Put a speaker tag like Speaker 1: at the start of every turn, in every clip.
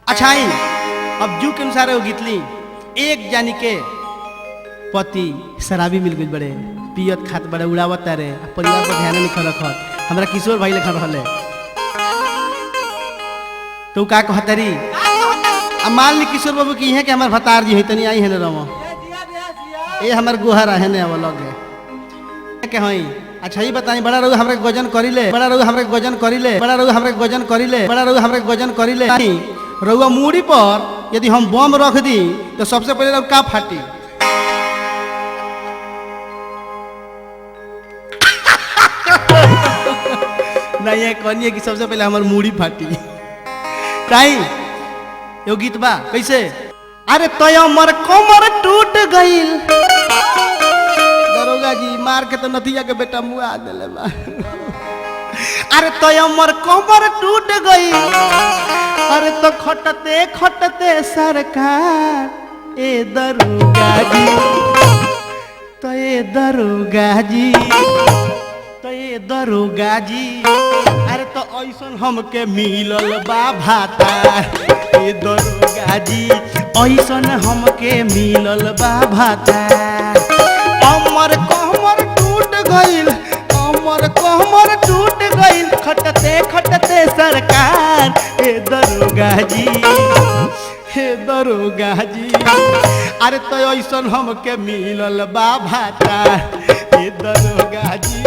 Speaker 1: अच्छा आई अब जू के अनुसार वो गीतली एक जानी के पति शराबी मिल गई बड़े, पियत खात बड़े, उड़ावत रे, परिवार पर ध्यान नहीं रखत। हमरा किशोर भाई लेखा रहले तो का कहतरी, अब मान ली किशोर बाबू की इहे के हमार भतार जी है तनी आई है न रमो ए हमार गुहर है ने अब लगे के हई। अच्छा ये बताई बड़ा रघु हमरा गजन करिले, बड़ा रघु हमरा गजन करिले, बड़ा रघु हमरा गजन करिले, बड़ा रघु हमरा गजन करिले। रघुआ मूड़ी पर यदि हम बम रख दी तो सबसे पहले रघु का फाटी? नहीं ये कहनी कि सबसे पहले हमार मूड़ी फाटी। काई यो गीत बा कैसे? अरे तय मर कमर टूट गईल, दरोगा जी मार के तो नथिया के बेटा मुआ देले बा। अरे तय मर कमर टूट गईल, अरे तो खटते खटते सरकार ए दरोगा जी, तो ए दरोगा जी, तो ए दरोगा जी, अरे तो ऐसन हमके मिलल बा भाता ए दरोगा जी, ऐसन हमके मिलल बा भाता। अमर कमर टूट गईल, अमर कमर टूट गईल, खटते खटते सरकार ए दरोगा जी, हे दरोगा जी, अरे तो ऐसन हमके मिलल बा भाता ए दरोगा जी,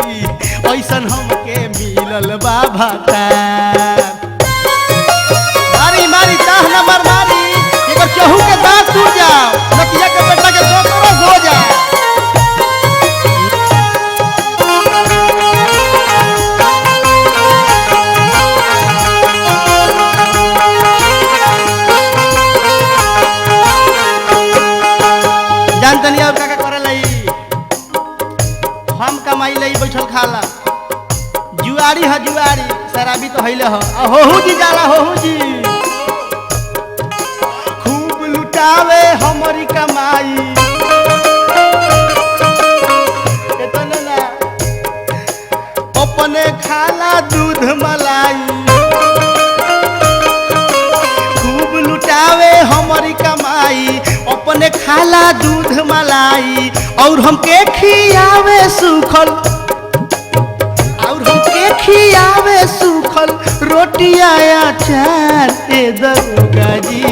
Speaker 1: ऐसन हमके मिलल बा भाता। मारी मारी चाह नंबर मारी, एकर चहु के दांत टूट जाओ, नकिया के बेटा के दो तरस हो जाओ। जानतनी और का का करेला ई? हम कमाई लई बैठल खाला, जुआरी ह जुआरी, शराबी तो हइले ह, आ होहू जी जाला होहू जी खूब लुटावे हमरी कमाई। एतने ना अपने खाला दूध मलाई, खूब लुटावे हमारी कमाई, अपने खाला दूध मलाई, और हमके खियावे सूखल, और हमके खियावे सूखल रोटिया अचार ए दरोगा जी,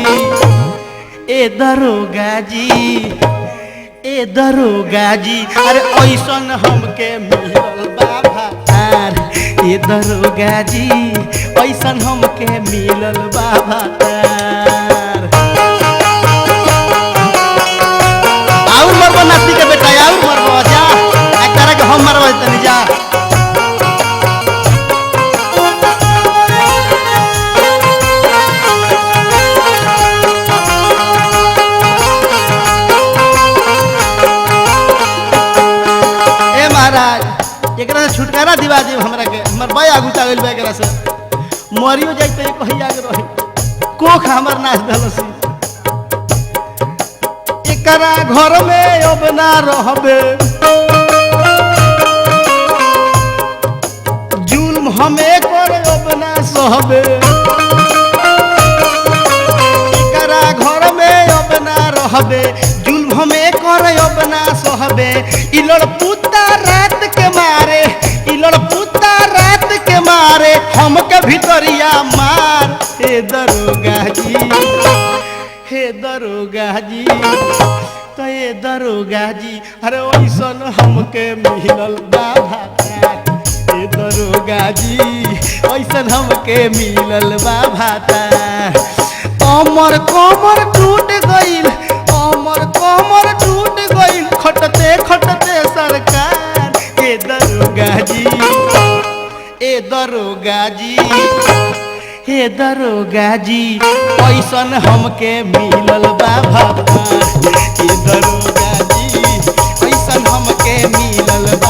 Speaker 1: ए दरोगा जी, ए दरोगा जी, अरे ऐसन हमके मिलल बा भातार ए दरोगा जी, ऐसन हमके मिलल बा भातार। आउर मरबो नाती के बेटा, आउर मरबो जा, एक तरह के हम मरबो तनी जा। ए महाराज एकरा से छुटकारा दिवा देव हमरा के, हमर बय आगू गइल बा, एकरा से मरियो जाई त एक कहिया के रही, कोख हमर नाश भेलसी। एकरा घर में अब ना रहबे, जुल्म हमें कर अब ना सहबे, एकरा घर में अब ना रहबे, जुल्म हमें कर अब ना सहबे। ई लड़पुता रात के मारे, ई लड़पुता रात के मारे, हमके भितरिया मार हे दरोगा जी, हे दरोगा जी, तो ए दरोगा जी, अरे ऐसन हमके मिलल बा भाता ए दरोगा जी, ऐसन हमके मिलल बा भाता। अमर कमर टूट गईल, अमर कमर टूट गईल, खटते खटते सरकार ए दरोगा जी, ए दरोगा जी, हे दरोगा जी, ऐसन हमके मिलल बा भाता ए दरोगा जी, ऐसन हमके मिलल बा।